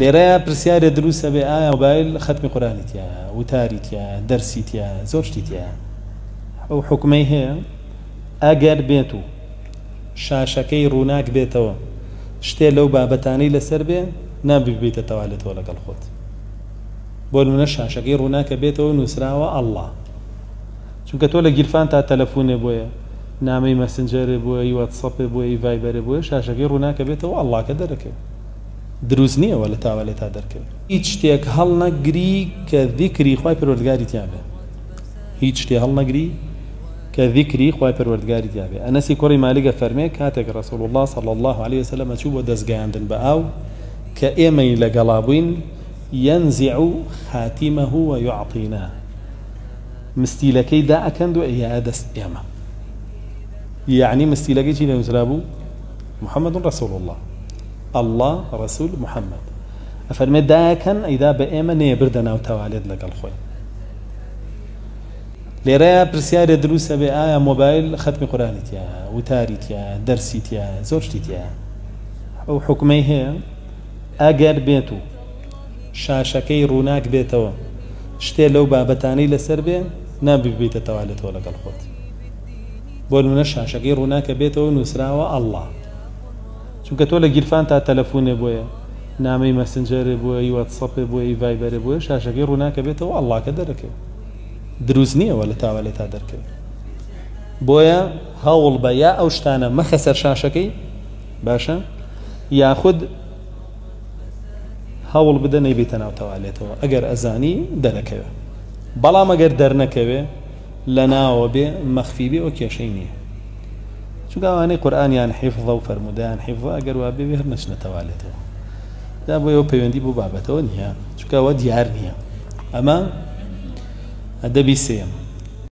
لێرەیا پرسیارێ دروست ئەبێ ئایا مۆبایل خەتمی قورئانی تیایە، وتاری تیایە، دەرسی تیایە، زۆر شتی تیایە ئەو حوکمەی هەیە؟ ئەگەر بێت و شاشەکەی ڕووناک بێتەوە شتێ لەو بابەتانەی لەسەر بێ نابی ببیتە تەوالێتەوە لەگەڵ خۆت. بۆ نمونە شاشەکەی ڕووناکە بێتەوە نووسراوە اللە چونکە تۆ لە گیرفانتا تەلەفونێ بۆیە نامەی مەسنجەرێ بۆیە ی واتسەپێ بۆیە ی ڤایبەرێ بۆیە شاشەکەی ڕووناکە بێتەوە اللەکە دەرەکەوێ دروست نیە وە لە تاوالێتا دەرکەوێ. هیچ شتێک هەڵنەگری کە ذیکری خوای پەروەردگاری تیا بێ هیچ شتێ هەڵنەگری کە ذیکری خوای پەروەردگاری تیا بێ ئەنەسی کوڕی مالیک ئەفەرمێ کاتێک رسول اللە صلی اللە علیە وسلم ئەچوو بۆ دەست گەیاندن بە ئاو کە ئێمەی لەگەڵا بووین ینزع خاتمه و یعطینا مستیلەکەی دائەکەند و ئەیایە دەست ئێمە یەعنی مستیلەکەی چی لێ نووسرابوو محمد رسول اللە اللە رسول محمد ئەفەرمێ دایەکەن ئەیدا بە ئێمە نەیەبردە ناو تەوالێت لەگەڵ خۆی لێرەیا پرسیارێ دروست ئەبێ ئایا مۆبایل خەتمی قورئانی تیایە، وتاری تیایە، دەرسی تیایە، زۆر شتی تیایە ئەو حوکمەی هەیە؟ ئەگەر بێت و شاشەکەی ڕووناک بێتەوە شتێ لەو بابەتانەی لەسەر بێ نابی ببیتە تەوالێتەوە لەگەڵ خۆت. بۆ نمونە شاشەکەی ڕووناکە بێتەوە نووسراوە اللە چونکە تۆ لە گیرفانتا تەلەفونێ بۆیە نامەی مەسنجەرێ بۆیە ی واتسەپێ بۆیە ی ڤایبەرێ بۆیە شاشەکەی ڕووناکە بێتەوە اللەکە دەرەکەوێ دروست نییە وە لە تاوالێتا دەرکەوێ بۆیە هەوڵ بە یا ئەو شتانە مەخە سەر شاشەکەی باشە یاخود هەوڵ بدە نەیبیتە ناو تەوالێتەوە ئەگەر ئەزانی دەرەکەوێ بەڵام ئەگەر دەرنەکەوێ لە ناوە بێ مەخفی بێ ئەوە کێشەی نییە چونکە ئەوانەی قورئانیان حیفظە و فەرموودەیان حیفظە ئەگەر وا بێ هەر نەچنە تەوالێتەوە جا بۆیە ئەوە پەیوەندی بۆ بابەتەوە نییە چونکە ئەوە دیار نییە ئەمە ئەدەبی سێیەم.